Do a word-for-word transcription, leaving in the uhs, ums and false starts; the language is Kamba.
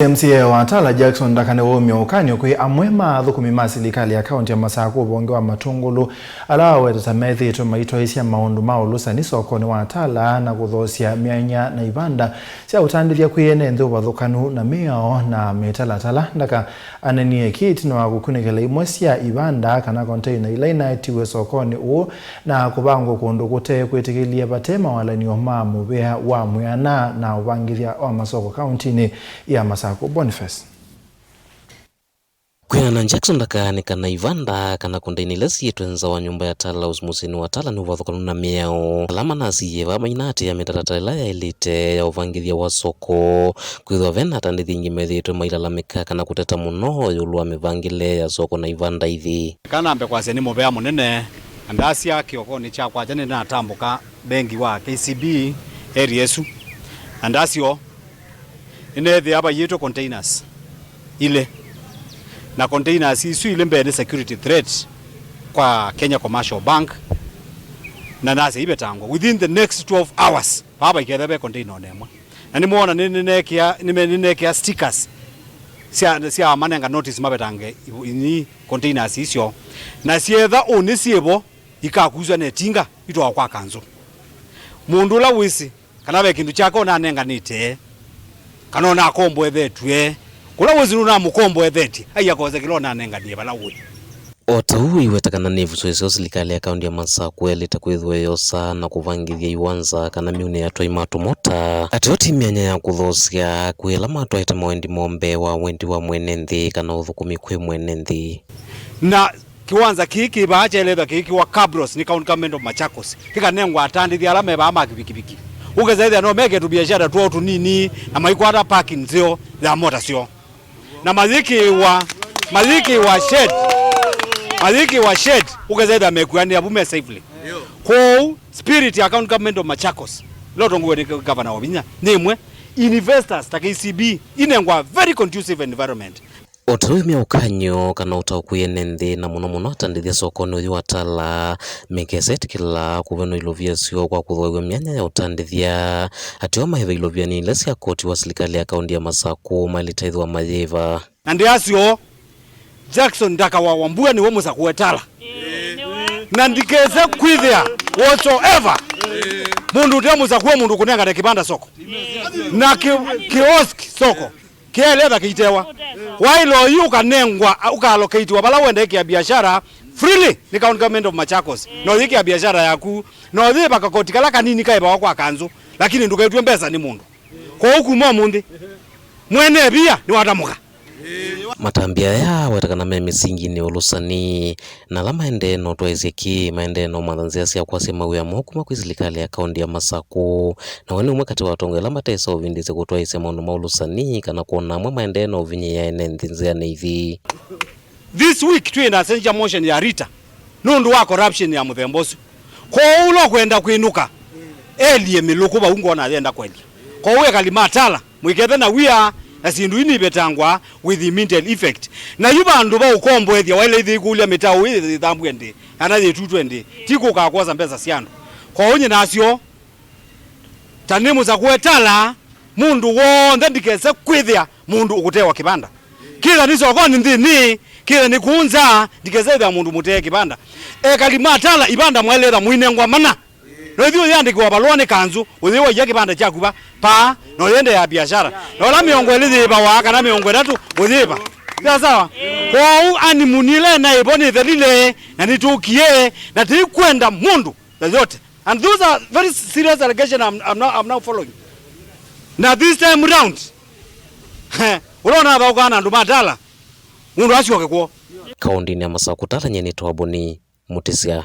M C A wa Tala, Jackson Ndaka, nĩwaumya ũkany'o kwĩ amwe ma athũkũmi ma silikalĩ ya kaũntĩ ya Masakũ ũvonge wa matũngũlũ, ala waweta ta methĩĩtwe maitwaĩsya maũndũ ma ũlũsani sokonĩ wa Tala na kũthoosya myanya na ivanda sya ũtandĩthya kwĩ ene nthĩ ũvathũkanu na mĩao na mĩtalatala. Ndaka anenie kĩ ĩtina wa kũkunĩkĩla imwe sya ivanda kana konteina ila inaetiwe sokonĩ ũũ na kũvangwa kũndũ kũte kwĩtĩkĩlye vate mawalany'o ma mũvea wa mwĩana na ũvangĩthya wa masoko kaũntĩnĩ ya Masakũ. Boniface. Kwĩana na Jackson Ndaka nĩ kana ivanda kana konteina ila siĩtwe nza wa nyũmba ya Tala House mũsyĩnĩ wa Tala nĩ ũvathũkanu na mĩao. Ala manasiie vaa mainaatĩĩa mĩtalatala ĩla yaĩlĩte ya ũvangĩthya wa soko. Kwĩthĩwa ve na atandĩthya aingĩ methĩĩtwe mailalamĩka kana kũteta mũno ĩũlũ wa mĩvangĩle ya soko na ivanda ithi. Kana nambe kwasya nĩ mũvea mũnene, na ndasya kĩokonĩ kyakwa kya nĩnatambũka mbengi wa K C B area ĩsu, na ndasyo nĩneethĩa vaiyĩtwe containers ilĩ, na containers isu ilĩ mbee nĩ security threat kwa Kenya Commercial Bank, na nasya ivetangwa within the next twelve hours, vaa vaikethĩa ve container ona ĩmwe. Na nĩmwona nĩ- nĩnekĩa nĩme- nĩnekĩa stickers sya sya manenga notice mavetange i- ini containers isyo, na syetha ũnĩ syĩvo ikakusw'a na ĩtinga itwawa kwa kanzũ. Mũndũ ũla wĩsĩ kana ve kĩndũ kyake ũnanenganĩte, kana ũnakomboethetw'e, kũla wĩsĩ nũnamũkomboethetye, ai akose kĩla ũnanenganie vala ũĩ. O ta ũu, iweta kana nĩ ĩvuso ĩseo silikalĩ ya kaũntĩ ya Masakũ yaĩlĩte kwĩthĩwa ĩyosa na kũvangĩthya iwanza kana mĩunĩ ya atwai ma tũmota. Ateo ti myanya ya kũthoosya kwĩ ala matwaĩte mawendi moo mbee wa wendi wa mwene nthĩ kana ũthũkũmi kwĩ mwene nthĩ. Na kĩwanza kĩĩ kĩ vaa kyaĩlĩthwa kĩĩkĩwa cabros nĩ County Government of Machakos, kĩkanengwa atandĩthya ala me vaa ma kĩvikiviki. Ũkesa ĩthĩa no meke tũbiashara twoo tũnini na maikwata parking nzeo ya mota syoo. Na mayĩkĩĩwa, mayĩkĩĩwa shed, mayĩkĩĩwa shed, ũkesa ĩthĩa mekuanĩa vu me safely. Kwoou, spirit ya County Government of Machakos, ĩla ũtongoew'e nĩ Governor Wavinya, nĩ ĩmwe, investors ta K C B inengwa very conducive environment. O ta ũu, mĩao ũkany'o kana ũtaũku ene nthĩ, na mũno mũno atandĩthya sokonĩ ũyũ wa Tala, mĩkesa ĩtĩkĩla kũvenwa ilovia syoo kwa kũthooew'a myanya ya ũtandĩthya. Ateo maĩva ilovianĩ ila sya koti wa silikalĩ ya kaũntĩ ya Masakũ maĩlĩte ĩthĩwa mayĩva. Na ndĩ asyo, Jackson Ndaka wa Wambua nĩwe mũsakũe Tala. Na ndikese kwĩthĩa whatsoever mũndũ ũte mũsakũe mũndũ kũnengane kĩvanda soko na ki- kiosk soko. Kĩaĩle ta kĩitewa. Waĩla oyu ũkanengwa, ũkaalokatiwa vala wenda ĩkĩa biashara freely nĩ County Government of Machakos. Na ũyĩkĩa biashara yaku, na ũyĩva kakoti kala kanini kaĩvawa kwa kanzũ, lakini ndũketw'e mbesa nĩ mũndũ. Kwoou kuma ũmũnthĩ, mwene via nĩwatamũka. Matambya aya aweta kana me mĩsinginĩ ya ũlũsani, na ala maendee na ũtwaĩĩsya kĩĩ maendee na ũmantha nzĩa sya kwasya mawĩa moo kuma kwĩ silikalĩ ya kaũntĩ ya Masakũ. Na we nĩ ũmwe katĩ wa atongoi ala matesa ũvindĩsya kũtwaĩĩsya maũndũ ma ũlũsani kana kwona amwe maendee na ũvinyĩĩa ene nthĩ nzĩanĩ ithi. This week twĩ na censure motion ya Rita nũndũ wa corruption ya mũthemba ũsu. Kwoou ũla ũkwenda kwĩnũka, elie mĩlũkũ vau ngona ayenda kwelia. Kwoou ekali ma Tala, mũikethe na wia, na syĩndũ ii nivetangwa with immediate effect. Na yu vandũ va ũkomboethya waĩle ithĩkũlya mĩtaũ ĩĩ yĩthambw'e ndĩ, kana yĩtutwe ndĩ, ti kũka kwosa mbesa sya andũ. Kwoou nyie nasyo, ta nĩ mũsakũe Tala, mũndũ w'onthe ndikese kwĩthĩa mũndũ ũkũtewa kĩvanda. Kĩtha nĩ sokonĩ nthĩnĩ, kĩtha nĩ kũũ nza, ndikese ĩthĩa mũndũ mũtee kĩvanda. Ekali ma Tala, ivanda mwaĩlĩtha mũinengwa mana. Na ũthi ũyĩandĩkĩwa valũa nĩ kanzũ, ũyĩwaia kĩvanda kyaku va, paa, na ũyĩendeea biashara. Na ũla mĩongo ĩlĩ yĩvawa, kana mĩongo ĩtatũ, ũyĩva. Sawa sawa? Kwoou animuni ĩla naĩvo nĩthelile, na nĩtũkie, na tĩikwenda mũndũ yoyote. And those are very serious allegations I'm, I'm, now, I'm now following. Na this time round, ũla ũnathaũkaa na andũ ma Tala, mũndũ asyoke kwoo. Kaũntĩnĩ ya Masakũ, Tala, nyie nĩtawa Boni Mũtĩsya.